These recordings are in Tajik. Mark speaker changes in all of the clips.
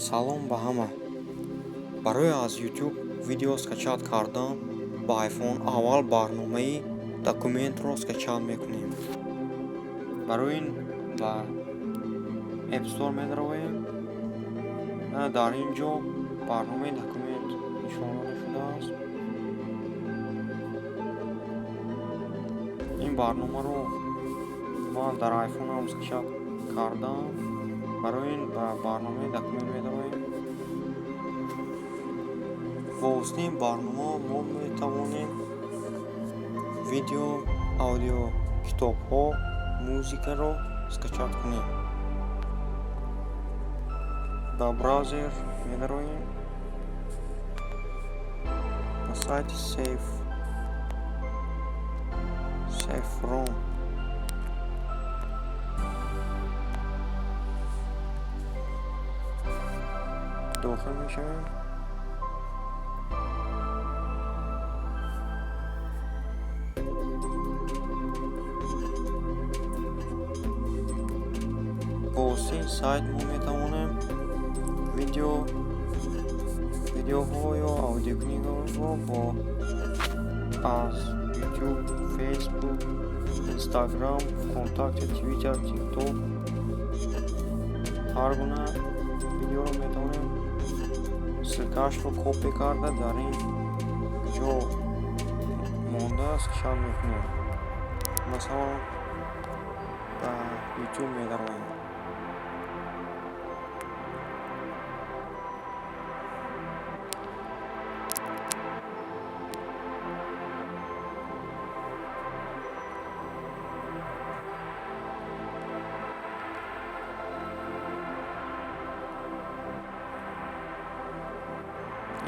Speaker 1: Салом ба ҳама! Барои аз YouTube видео скачать кардан ба iPhone аввал барномаи Документро скачать мекунем. Барои ин ба App Store медароем. Дар ин ҷо барномаи Документ нишон дода шудааст. Ин барномаро ман дар iPhone-ам скачать кардаам. Барои ин ба барномаи Документ медароем. Бо воситаи ин барнома мо метавонем видео, аудио, китобҳо, музикаро скачать кунем. Ба браузер медароем. Ба сайти Safe.rom дохил мешавем. Бо воситаи ин сайт мо метавонем видеоҳо ё аудиокнигаро бо аз YouTube, Facebook, Instagram, ВКонтакте, Twitter, TikTok ҳар гуна видеоро метавонем ссылкаашро копия карда, дар ин ҷо монда скачать мекунем. Масалан, ба YouTube медароем.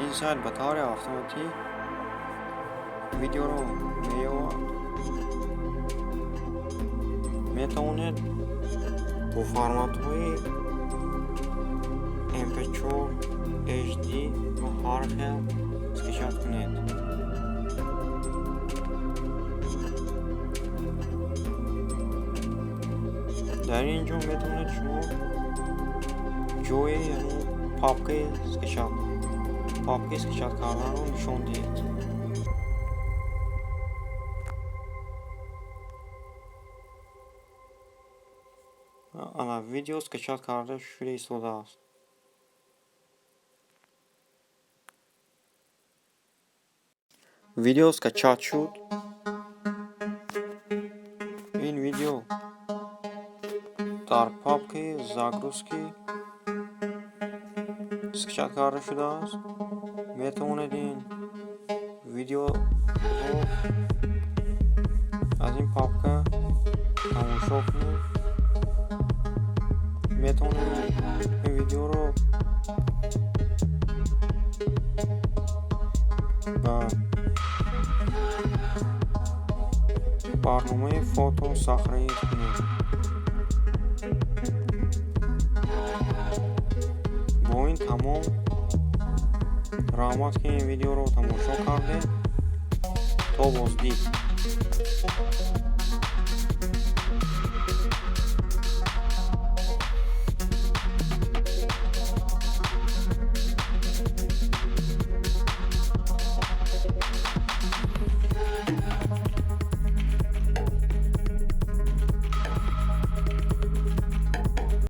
Speaker 1: Ин сайт ба таври автоматӣ видеоро меёбад. Метавонед бо форматҳои MP4, HD ва ҳар хел скачать кунед. Дар ин ҷо метавонед шумо ҷои папкаи скачать карданро нишон диҳед. Ана, видео скачать карда шуда истодааст. Видео скачать шуд. Ин видео дар папкаи загрузки скачать карда шудааст. Метавонед ин видеоро аз ин папка тамошо кунед. Метавонед ин видеоро ба барномаи фото сохранить кунед. Бо ин тамом. Раҳмат, ки ин видеоро тамошо кардед. То боздид.